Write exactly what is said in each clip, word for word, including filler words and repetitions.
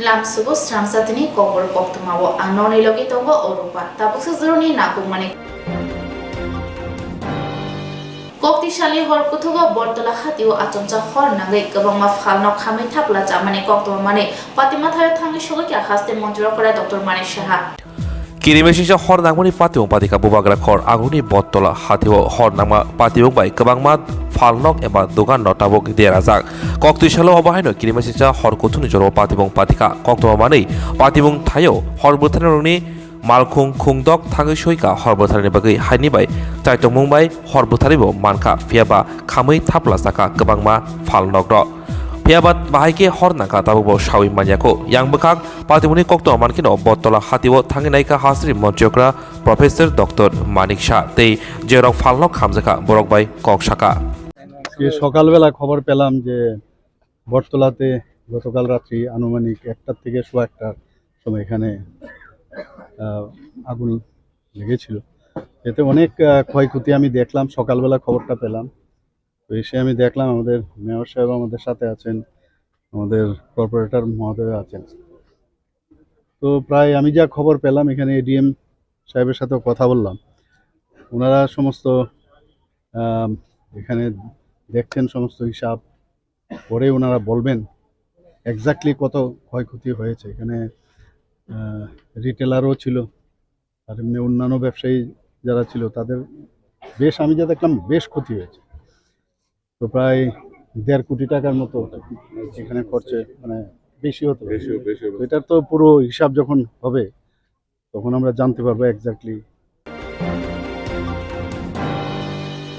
Lamsugo srangsa tini kokborok koktwmao ang noni logi tongo Orupa. Tabuksa joroni nangkukmani. Koktisali hor kuthugo Bortola hatio achomsa hor nangwi kwbangma phalno khamwi thapla chamani koktwma manwi Patima thaio thangwi sogwi kha haste montri okra Doctor Manik Saha. Kirimesingcha hor nangmani patibung patika bubagra khor aguni Bortola hatio hor nangma patibung bai kwbangma phalnok eba dogan no tabuk derajak. Koktwi salo obo haino kirimesingcha hor kuthuni joro patibung patika koktwma manwi patibung thaio hor bwtharni rokni malkhung khungdok thangwi soika hor bwtharni bagwi haini bai chaitongmung bai hor bwtharwi bo mankha, phiyaba khamwi thapla saka kwbangma phalnok rok. Phiyaba bahai khe hor nangkha tabuk bo sawi manyako. Yang bwkhak patibungni koktwma mankhe no Bortola hatio thangwi naikha hasri montri okra Professor Doctor Manik Saha tei jerok phalnok khamjakha borok bai kok saka. আজকে সকালবেলা খবর পেলাম যে বটতলাতে গতকাল রাত্রি আনুমানিক একটার থেকে সোয়া একটার সময় এখানে আহ, আগুন লেগেছিল। এতে অনেক আহ, ক্ষয়ক্ষতি আমি দেখলাম, সকালবেলা খবরটা পেলাম। তো এসে আমি দেখলাম আমাদের মেয়র সাহেব আমাদের সাথে আছেন, আমাদের কর্পোরেটর মহোদয় আছেন। তো প্রায় আমি যা খবর পেলাম, এখানে এডিএম সাহেবের সাথেও কথা বললাম। ওনারা সমস্ত আম, এখানে দেখছেন সমস্ত হিসাব, পরে ওনারা বলবেন এক্স্যাক্টলি কত ক্ষয়ক্ষতি হয়েছে। এখানে রিটেলারও ছিল, আর এমনি অন্যান্য ব্যবসায়ী যারা ছিল তাদের বেশ, আমি যা দেখলাম, বেশ ক্ষতি হয়েছে। তো প্রায় দেড় কোটি টাকার মতো এখানে খরচে, মানে, বেশি হতে পারে। বেশি, বেশি হবে। তো এটার তো পুরো হিসাব যখন হবে, তখন আমরা জানতে পারবো exactly.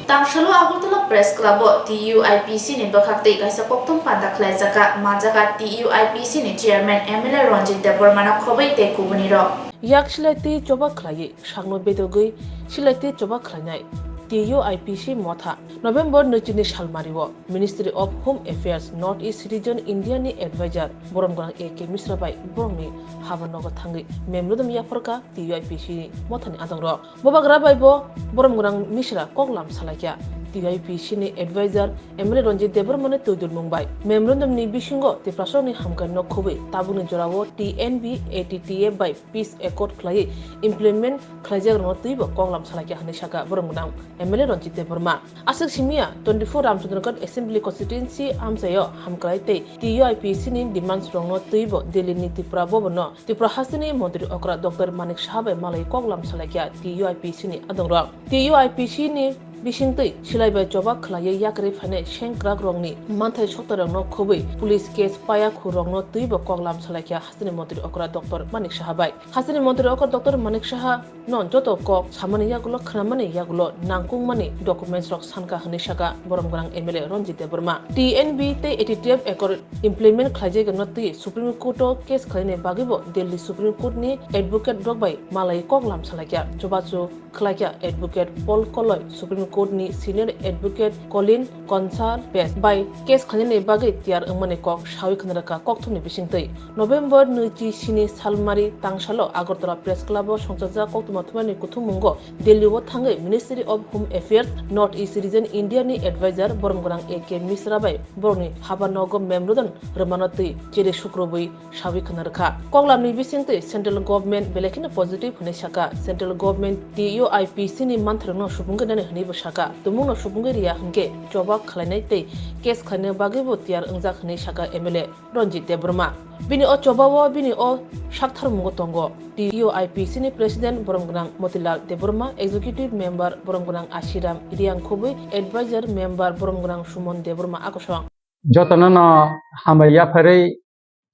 Tangsalo Agartala Press Club o T U I P C ni bwkhak twi kaisa koktwma panda khlaijak kha, manjak kha T U I P C ni chairman M L A Ranjit Debbarma no khobwi tei kubuni rok. Yak silai twi choba khlaiwi sakno bedogwi silai twi choba khlainai T U I P C motha. November nwichini salmario Ministry of Home Affairs North East Region India ni advisor borom gwnang A K Mishra bai borokni haba nogo thangwi memorandum yapharkha T U I P C ni mothani adongrok. Bubagra bai bo borom gwnang Mishra koklam salaikha T U I P C ni advisor M L A Ranjit Debbarma ni twidulmung bai. Memorandum ni bisingo Tiprasarokni hamkrai nok khobwi tabukni jorao T N B A T T F bai peace accord khlaiwi implement khlaijakrokno twibo koklam salaikha hwnwi sakha borom gwnang M L A Ranjit Debbarma. Aswk simiya twenty-four Ramchandraghat Assembly Constituency amchaio hamkrai tei T U I P C ni demands rokno twibo Delhi ni Tripura Bhavan no Tripura hasteni Montri okra Doctor Manik Saha bai malai koklam salaikha T U I P C ni adongrok. T U I P C ni bisingtwi silai bai choba khlaiwi yakarwi phainai sengkrak rokni manthai sokta rokno khobwi police case paya khu rokno twibo koklam salaikha hasteni Montri okra Doctor Manik Saha bai. Hasteni Montri okra Doctor Manik Saha no joto kok samani yagulo, khnamani yagulo nangkukmani documents rok sankha hwnwi sakha borom gwnang M L A Ranjit Debbarma. T N B tei A T T F accord implement khlaijagwino twi Supreme Court o case khlainai bagwibo Delhi Supreme Court ni advocate rok bai malai koklam salaikha. Chubachu khlaikha advocate Paul Koloi Supreme Court ni senior advocate Colin Gonsalves bai case khlainani bagwi tiyar wngmani kok sawi khna rwkha kokthumni bisingtwi. November nwichi sini salmari tangsalo Agartala Press Club o songchajak koktwma thumani kuthumungo Delhi o thangwi Ministry of Home Affairs North East Region India ni advisor borom gwnang A K Mishra bai borokni haba nogo memorandum rwmano twi chiri sukrubwi sawi khna rwkha. Koklamni bisingtwi central government belai kheno positive hwnwi sakha. Central government T U I P C ni mantharokno supungwi nani hwnwibo sakha. Tumungno supungwi riya hwnkhe choba khlainai tei case khlaina bagwibo tiyar wngjak hwnwi sakha M L A Ranjit Debbarma. Bini o chobao bini o saktharmungo tongo T U I P C ni President borom gwnang Motilal Debbarma, Executive Member borom gwnang Ashiram Riang khobwi Advisor Member borom gwnang Sumon Debbarma akosong. Jotono no hambai yapharwi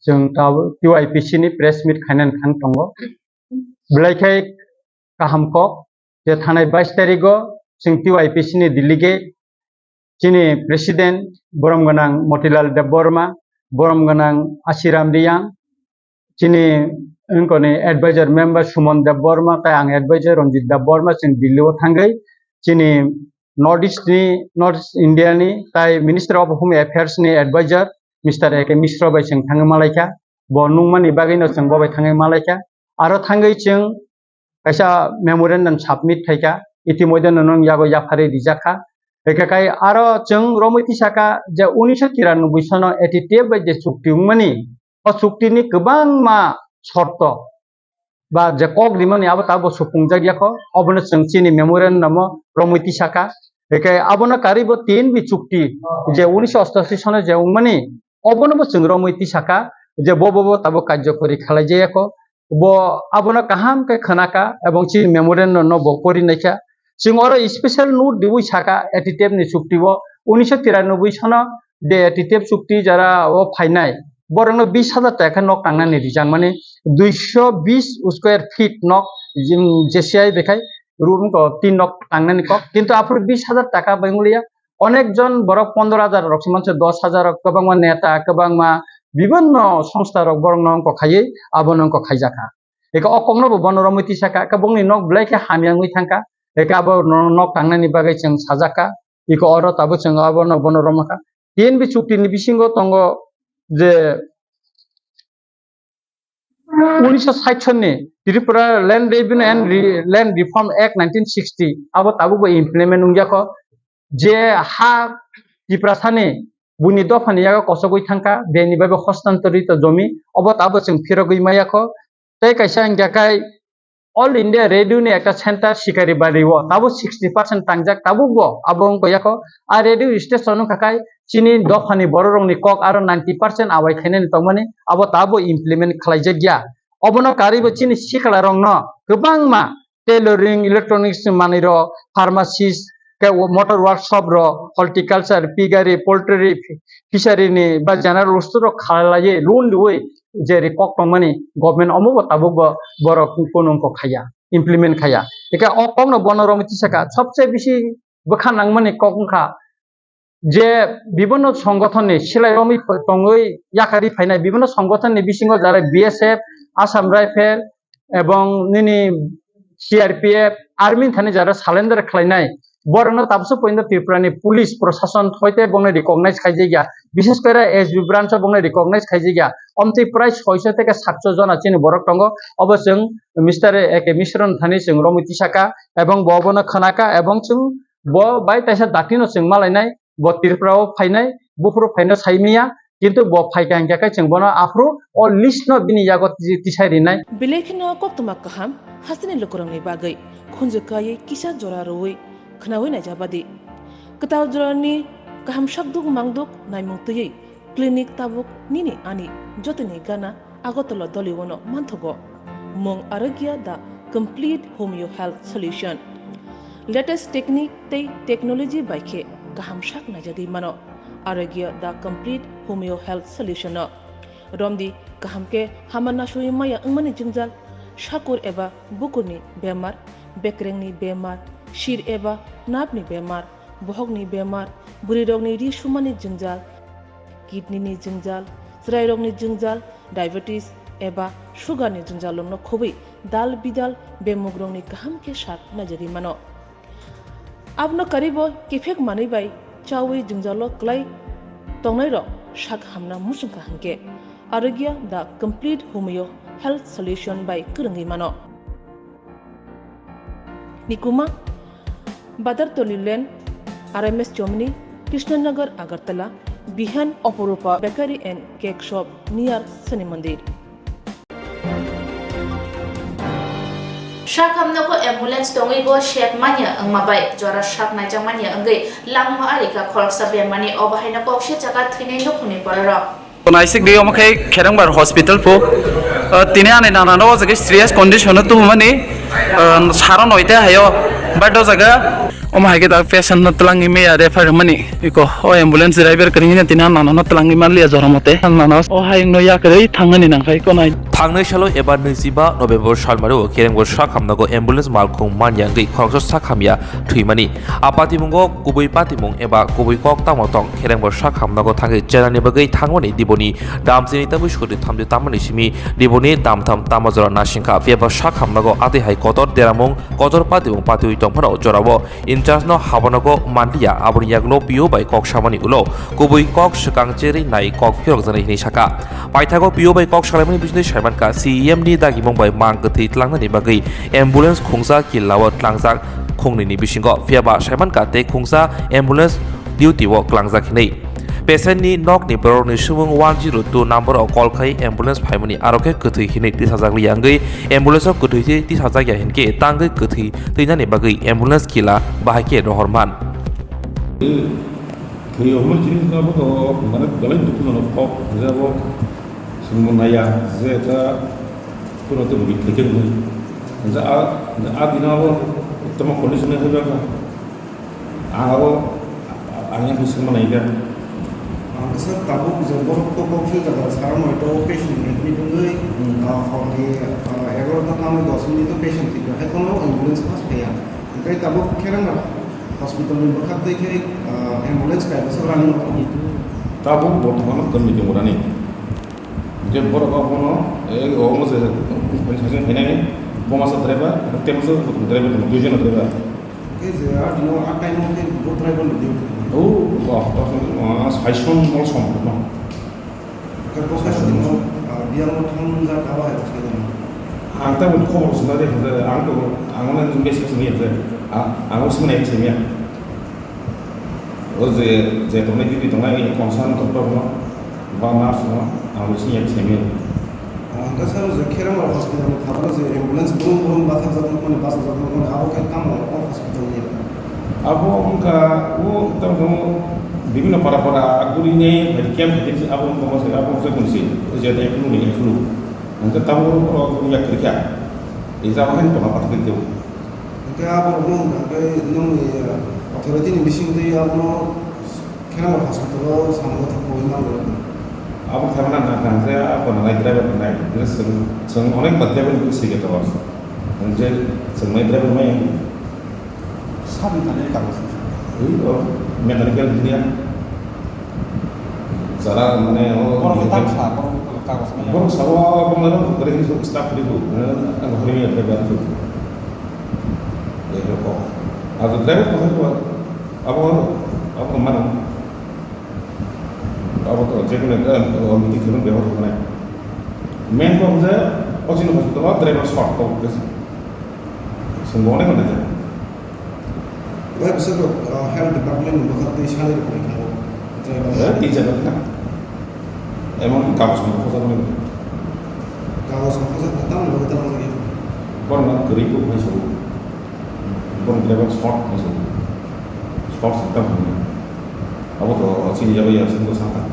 chwng tabuk T U I P C ni press meet khainani thang tongo. Belai khe kaham kok je thanai bais tarigo chwng T U I P C ni delegate chini president borom gwnang Motilal Debbarma, borom gwnang Ashiram Riang, chini wngkoni advisor member Sumon Debbarma, tai ang advisor Ranjit Debbarma, chwng Delhi o thangwi chini North East ni, North East India ni tai Minister of Home Affairs ni advisor Mister A K Mishra bai chwng thangwi malaikha. Bo nungmani bagwi no chwng bo bai thangwi malaikha. Aro thangwi chwng kaisa memorandum submit khaikha, itimoidhe no nwng yago yapharwi rijakha. Hwnkhe kai aro chwng romwi tisakha je unisho tiranoboi sono A T T F bai je chukti wngmani, o chukti ni kwbangma shorto ba je kok rimani abo tabo supungjak ya kho, obono chwng chini memorandum o romwi tisaka. Hwnkhe abono karwi bo T N B chukti je unisho ostashi sono je wngmani, obono bo chwng romwi tisaka je bo bo bo tabo karjokori khalai jaya kho. Bo abono kaham khe khwnaka ebong chini memorandum no bo pori naikha. Chwng oro special note diwi saka A T T F ni chukti o unisho tiranoboi sono je A T T F chukti jara o phainai, borokno bis hajar taka khe nok tangnani rijak, mane duisho bis square feet nok, jim, J C I bekhai room ko tin nok tangnani kok, kintu aphuru bis hajar taka bai wngya. Onek jon borok pondro hajar rok se manse, dos hajar rok, kwbangma neta, kwbangma bibinno songsta rok borokno wngkok khaiwi abono wngkok khaijakha. Eka o kokno bo bono romwi tisaka, eka bongni nok belai khe hamya wngwi thangkha, eka abo no-, nok tangnani bagwi chwng sajakha, eko oro tabuk chwng abono bono romkha. T N B chukti ni bisingo tongo je unisho sait sonni Tripura Land Revenue and Re-, Land Reform Act nineteen sixty, abo tabuk bo implement wngya kho. Je ha Tiprasani buini dophani yago kosogwi thangkha, beni bai bo hostantorito jomi, obo tabo chwng phirogwi maya kho. Tei kaisa hwnkha khai All India Radio ni ekta center Sikaribari o, tabo sixty percent tangjak, tabuk bo abo wngkha yakho. A radio station wngkha khai chini dophani bororokni kok aro ninety percent awai khainani tongmani, abo tabo implement khlaijak ya. Obono karwi bo chini sikla rokno kwbangma tailoring, electronics manwi rok, pharmacist, khe motor workshop rok, horticulture, piggery, poultry, fishery ni ba general store rok khalaiwi loan riwi je ri kok tongmani government omo bo tabuk bo borok kunung kok khaiya, implement khaiya. Eka o kok no bono romwi tisaka sobse bisi bwkha nangmani kok wngkha je bibinno songothon ni silai romwi tongwi yakarwi phainai bibinno songothon ni bisingo jara B S F, Assam Rifle, ebong nini C R P F, army thani jara surrender khlainai, borokno tabuk porjonto Tripura ni police prosason hoite bongni recognize khaijak ya, bishes kore S B branch o bongni recognize khaijak ya, omtwi prai soiso theke satso jona chini borok tongo, obo chwng Mister A K Misron thani chwng romwi tisaka, ebong bo obono khwnaka, ebong chwng bo bai taisa datino chwng malainai, bo Tripura o phainai, buphuru phaino saimanya, kintu bo phaikha hwnkhe khe chwng bono aphuru o list no bini yago tisi-, tisai rinai. Belai kheno koktwma kaham hasteni lukurokni bagwi khunju kaiwi kisa jora rwui khwnaui naijabadi. Kwtal jorani kaham sakduk mangduk naimung twiwi clinic tabuk nini ani jotoni gana Agartala Doliwono manthogo. Mung Arogya the complete homeo health solution. Latest technique tei technology bai khe kaham sak naijagwi mano Arogya the complete homeo health solution no. Romdi kaham khe hama nasui maya wngmani jwngjal, sakur eba bukurni bemar, bekrengni bemar, sir eba napni bemar, bohokni bemar, bwrwirokni ri sumani jwngjal, kidney ni jwngjal, chwrairokni jwngjal, diabetes eba sugar ni jwngjal rokno khobwi dal bidal bemugrokni kaham khe sak naijagwi mano. Abono karwibo kiphek manwi bai chaui jwngjalo kwlai tongnairok sak hamna muchungkha hwnkhe Arogya the complete homeo health solution bai kwrwngwi mano. Nikuma, Badartoli Lane, R M S Chomni, Krishnanagar, Agartala, Bihan, Oporupa Bakery and Cake Shop near Shani Mandir. Sak hamnogo ambulance tongwi bo sep manya wngma bai jora sak naijak manya wngwi langma arika khoroksa bemani obo haino kok se jaga thwinai nukhungni bororok. Naisik di omo khe Kherengbar hospital po. Ah, tini ani nana no o jaga serious condition o tuhumani, ah, saro noite hayo, but o jaga omo hai khe da patient no twlangwi maya refer mani iko o ambulance driver kwrwngni tini nana no twlangwi manliya jora mote nana o hai no yakrwi thangani nangkhai ko nai. Thangnai salo eba naijiba November salmari o Kherengbar sak hamnogo ambulance malkhung manya wngwi khoroksa sak hamya thwimani. A patimungo kubui patimung eba kubui kok tamo tong, Kherengbar sak hamnogo thangwi chenani bagwi thangmani diboni damsini tabwi suri thamdi tamani simi diboni damtham tamo jora nasingkha. Phiya ba sak hamnogo atwi hai kotor deramung, kotor patimung patiwi tongphano jorao in charge no habonogo manliya, aboni yagulo P O bai kok samani ulo kubui kok swkang cherwi nai kok phirokjaknai hinwi saka. Paithago P O bai kok salaimani bisingtwi saimankha, C E M ni dagimung bai mang kwthwi tlangnani bagwi ambulance khungsa killao tlangjak khungnwini bisingo, phiya ba saimankha tei khungsa ambulance duty o klangjak hinwi. Patient ni nok ni borok ni sumung one zero two number o call khai ambulance phaimani, aro khe kwthwi hinwi tisajak liya wngwi ambulance o kwthwi twi tisajak ya hinkhe tangwi kwthwi twinani bagwi ambulance kila bahai khe rohor man. Thwi omo jinis no bo to mane belai dukhu no kok je bo sumung naya je ta kuno to bikhe khe nung je a a dina bo tamo condition hai ba. Ang abo, ang yang bising mana ikan. Ang sir tabuk je borok to kok sui jaga sara noi to patient ni ni bungui, ah, hor ni, ah, egaroh ta tamo dos minute to patient thik hai kono ambulance pass paya. Engkai tabuk Kherangma hospital ni bwkhak tei khe, ah, ambulance kai bwswk rang no. Tabuk bortoman kami tongmani. Je borok abono, eh, omo je, saisung phainani, bo masa driver, tei masa driver, duijon driver. Khe je a dino a time o khe bo driver ni duty. O, ba, ba, saisung mol som, no. Khe bo saisung mol, ah, biang mol thang ja ka ba hai sai. Ang ta bo khobor sina de, ang to, ang mane message ni je, ang, ang sina ni je. O je, je tongnai duty tongnai, concern doctor no, ba nurse no, ang bo sini yak semi. Ang ka sar je Kherangma hospital ni thabar je ambulance brum brum bathajak mani, bathajak mani, abo khe tamo o hospital ni. Abo wngkha, o tamo bibhinno para para aguri ni, bai camp khatir abo wngkha, abo wngkha kunsi, o je eklu ni eklu. Ang ka tamo o yak kiri kha. Ija bahan toma pathak kiri. Hingke aborokno hingka khe nongni authority ni bisingtwi abono Kherangma hospital o samung thangwi mango. Abo khe mano na tang khe abo nanai driver nanai. Hingke chwng, chwng onek ba driver ni bising khe tongo. Hingke chwng mai driver mai. Sab ni thani kagoj. Ui, o mechanical engineer. Jara mane o borok khe tam sa, borok kagoj maya. Borok sabo bongla rok kore hinwi staff kore bo, ang hori ya driver tu. Abo driver ko ko abo abo mano. Abo to je kone o meeting khe bang behor kone. Main ko je o chini hospital driver short ko. Sung bone kone. Wai bwswk rok, ah, health department ni bwkhak twi salai rok bai thango. Driver. Eh, twi jagao na. Emon kagoj no khojaknai. Kagoj no khojaknai, tamoni bagwi ta khojakya? Borok no kwrwi kuk hai sabo. Borok driver short hai sabo. Short se tam hai. Abo to chini jagao ya sungko sakha.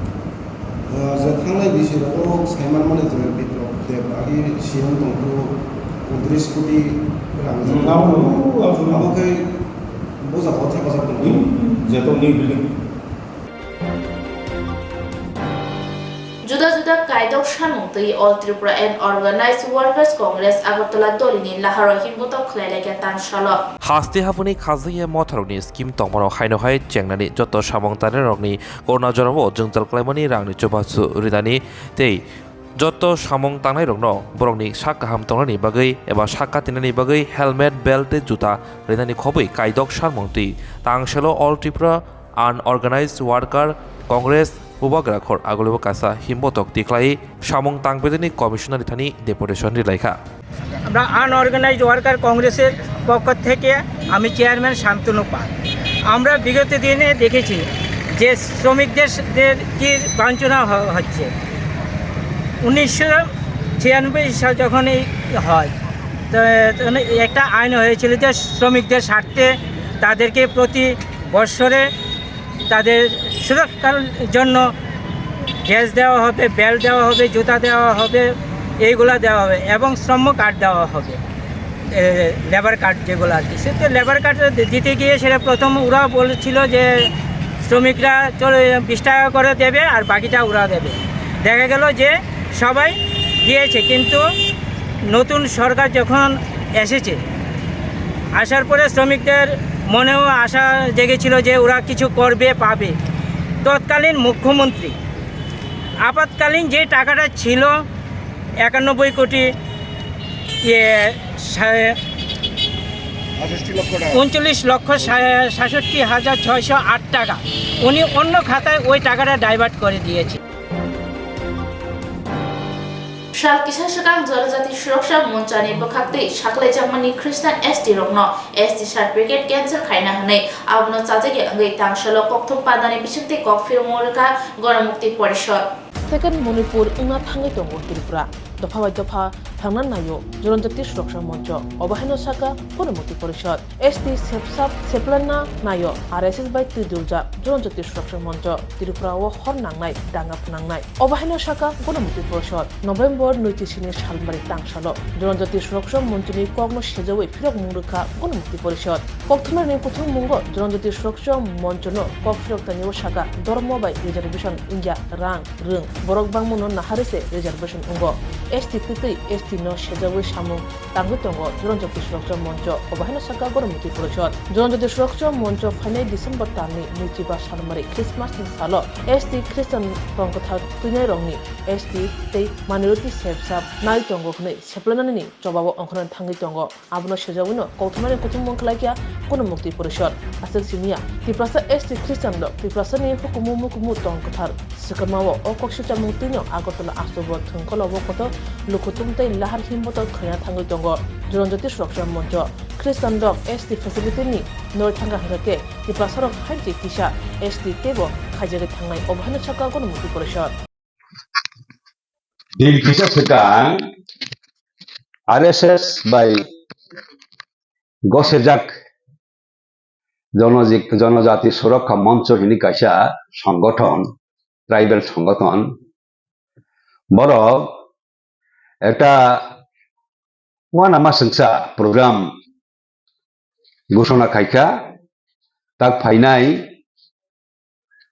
Ah, je thangnai bisi rogo saiman mani je Biplab Deb agi siyang tongphuru untris koti rang. Hmm, abo no, abo no. Abo khe Bo jaga o thepajak tongo. Hmm, je to new building. Juda juda kaidok samung twi All Tripura and Organized Workers Congress Agartala dolini laharo himbotok khlai laikha tangsalo. Haste haphuni khajaya motharokni scheme tongmano haino hai chengnani joto samung tangnai rokni korna jorao jwngjal klaimani rangni chubachu rinani tei Jotto samung tangnairokno borokni sak kaham tongnani bagwi eba sak katinani bagwi helmet, belt tei juta rinani khobwi kaidok samung twi tangselo All Tripura Unorganized Worker Congress Bubagra khor agulio kasa himbotok tikhlai samung tangpedini commissioner thani deputation rilaikha. আমরা unorganised worker কংগ্রেসের পক্ষ থেকে আমি চেয়ারম্যান শান্তনু পাল। আমরা বিগত দিনে দেখেছি যে শ্রমিকদের স-, দের কি বঞ্চনা হ-, হচ্ছে। উনিশশো ছিয়ানব্বই সাল যখন এই হয়, তো, তো একটা আইন হয়েছিল যে শ্রমিকদের স্বার্থে তাদেরকে প্রতি বৎসরে তাদের সুরক্ষার জন্য ড্রেস দেওয়া হবে, বেল্ট দেওয়া হবে, জুতা দেওয়া হবে, এইগুলা দেওয়া হবে এবং শ্রম কার্ড দেওয়া হবে, এ, লেবার কার্ড যেগুলো আর কি। সে তো লেবার কার্ড দিতে গিয়ে সেটা প্রথম ওরা বলেছিল যে শ্রমিকরা চলে বিশ টাকা করে দেবে আর বাকিটা ওরা দেবে। দেখা গেল যে সবাই দিয়েছে, কিন্তু নতুন সরকার যখন এসেছে, আসার পরে শ্রমিকদের মনেও আশা জেগেছিল যে ওরা কিছু করবে, পাবে। তৎকালীন মুখ্যমন্ত্রী আপাতকালীন যে টাকাটা ছিল একানব্বই কোটি, ইয়ে, সা-, আটষট্টি লক্ষ টাকা। ঊনচল্লিশ লক্ষ সা-, সাতষট্টি হাজার ছয়শো আট টাকা, উনি অন্য খাতায় ওই টাকাটা ডাইভার্ট করে দিয়েছে। Sal kisa swkang Janajati Suraksha Monchani bwkhaktwi saklaijakmani Khristan S T rokno S T certificate cancel khaina hwnwi abono chajakya wngwi tangsalo kokthum pandani bisingtwi kok philmung rwkha Ganamukti Porishod. Second Manipur wngna thangwi tongo Tripura. Dopha bai dopha thangna naio Janajati Suraksha Moncho, obo haino sakha Ganamukti Porishod. S T sepsap seplanna naio R S S bai twiduljak Janajati Suraksha Moncho, Tripura o hor nangnai danga phnangnai. Obo haino sakha Ganamukti Porishod. November nui chisini salmari tangsalo Janajati Suraksha Monchoni kokno sejawi phirokmung rwkha Ganamukti Porishod. Kokthumnani kuthummungo Janajati Suraksha Monchono kok phirok tanio sakha, dormo bai reservation wngya, rang, rwng, borok bangmano naharwi se reservation wngo. S T kwtwi S T no sejawi samung tangwi tongo Janajati Suraksha Moncho, obo haino sakha Ganamukti Porishod. Janajati Suraksha Moncho phainai December talni nui chiba salmari Christmas ni salo S T Khristan tongkwthar twinairokni S T tei minority sepsap nai tongo hwnwi seplanani chobao ongkhorna thangwi tongo. Abono sejawino kokthumnani kuthumung khlaikha Ganamukti Porishod. Aswk simiya, Tiprasa S T Khristan rok Tiprasani hukumu mukumu tong kwthar swkangmao o kok sichamung twino Agartala Aswbo Thwngkolao kotor lukhutung tei lahar himbotok khlaina thangwi tongo. Janajati Suraksha Moncho Khristan rok S T facility ni noi thangkha hwnkhe Tiprasa rok hai je kisa S T teibo khaijagwi thangnai, obo haino sakha Ganamukti Porishod. Din kisa swkang R S S bai gosejak Jonoji-, Jonojati Surakha Moncho hini kaisa songothon, tribal songothon. Borok ekta uanama swngsa program ghoshona khaikha, tak phainai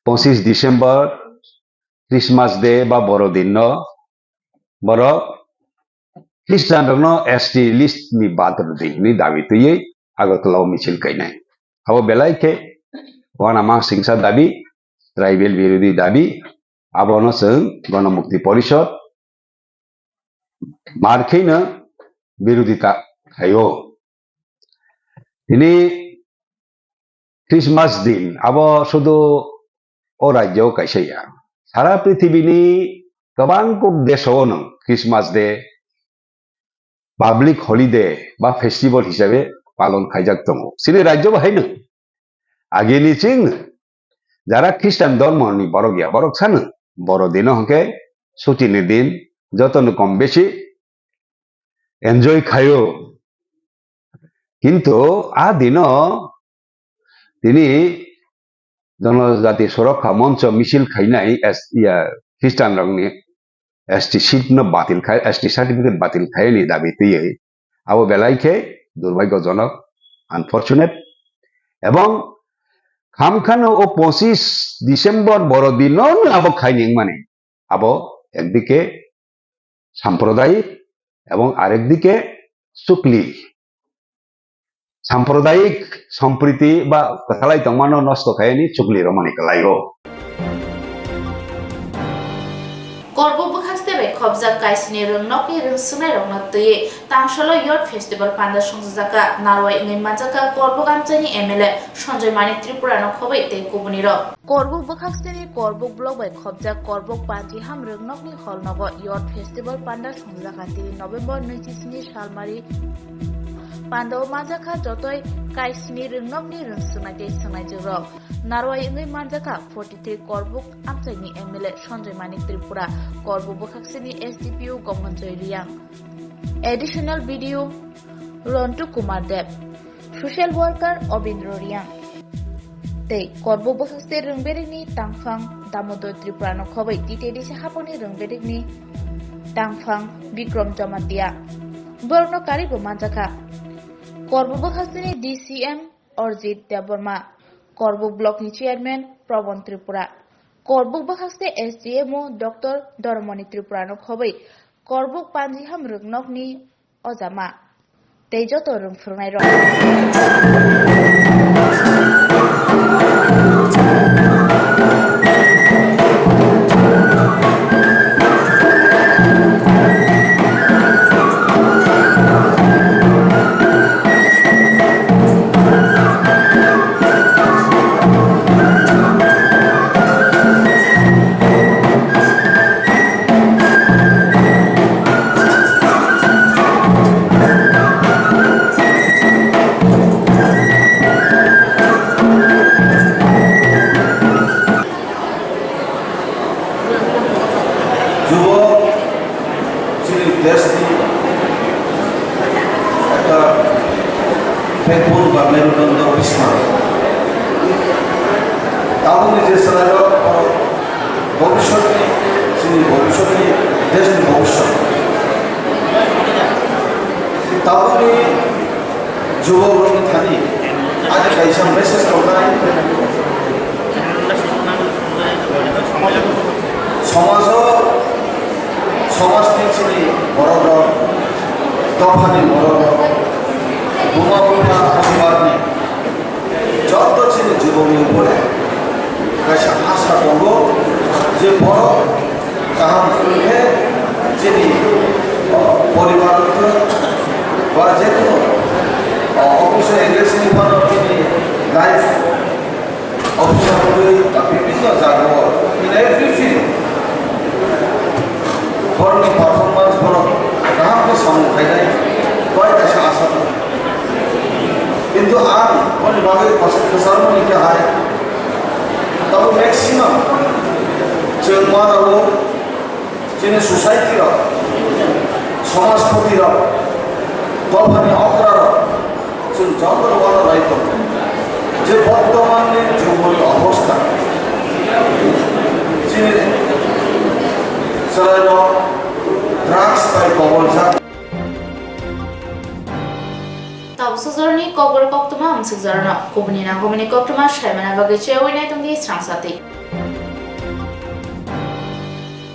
pochis December, Christmas Day ba Borodinno borok Christian rokno S T list ni bad rwdi hwnwi dabi twiwi Agartala o michil kainai. Abo belai khe uanama swngsa dabi, tribal birodhi dabi, abono chwng Ganamukti Porishod mar kheino birodhita khaio. Tini Christmas din abo sudu o rajyo kaisa ya. Sara prithibini kwbang kuk deso no Christmas Day public holiday ba festival hisabe palon khaijak tongo. Chini rajyo bo haino agini chwng jara Christian dhormo ni borok ya, borok sano Borodino hwnkhe suti ni din, joto no kom besi enjoy khaio. Kintu a dino tini Jonojati Surakha Moncho misil khainai S-, ya, Christian rokni S T seat no batil khai, S T certificate batil khaini dabi twiwi. Abo belai khe durbhagyojonok, unfortunate. Ebong khamkhano o pochis December Borodino abo khaini wngmani. Abo ekdike samprodayik ebong arekdike chukli. Samprodayik sompriti ba kwthalai tongmano nosto khaini chukli romani kwlaio. Korbuk bwkhakste bai khopjak Kaisini rwngnokni rwngswngnairokno twiwi tangsalo Youth Festival panda songchajakha, narwai wngwi manjakha Korbuk amchaini M L A Sanjoy Manik Tripura no khobwi tei kubunirok. Korbuk bwkhaksini Korbuk block bai khopjak Korbuk Panchiham rwngnokni holnogo Youth Festival panda songjakha tini November nui chisini salmari. Pandao manjakha jotoi Kaisini rwngnokni rwngswngnai tei swngnaijikrok. Narwai wngwi manjakha forty three Korbuk amchaini M L A Sanjoy Manik Tripura, Korbuk bwkhaksini S D P O Gomonjoy Riang, Additional B D O Rontu Kumar Deb, Social Worker Obindro Riang tei Korbuk bwkhakste rwngberikni tangphang Damodor Tripura no khobwi T T D C haponi rwngberikni tangphang Bikrom Jamatia. Borokno karwibo manjakha Korbuk bwkhaksini D C M Arjit Debbarma, Korbuk Block ni Chairman Probon Tripura, Korbuk bwkhakste S D M O Doctor Doromoni Tripura no khobwi Korbuk Panjiham rwngnokni ojama tei joto rwngphwrwngnairok. Pekbul ba Merudondo Bhisma. Tabukni je chwrairok borok bhobishyotni, chini bhobishyotni, deshni bhobishyot. Tabukni jubokrokni thani ani kaisa message tongnai. Somajo, somajni chini borokrok, dophani borokrok, buma bupha poribarni joto chini jibonni upore kaisa asa tongo je borok kaham wngkhe chini, o, poribar wngkhe ba jekunu, o, office engage wngwi phano chini life officer wngwi ba bibhinno jagao in every field borokni performance borok kaham khe samung khainai bai kaisa asa tongo. Kintu ang boni bagwi kosa kwcharmani khe hai tabo maximum chwng ma rwo. Chini society rok, somajpoti rok, dophani okra rok, chwng jotono uanw lai tongo je bortomanni jugoni obostha, chini chwrairok drugs bai koboljak. Tabuk sujorni kokborok koktwma amsukjarono kubuni nangkukmani koktwma saimana bagwi chewi naitung di srangsati.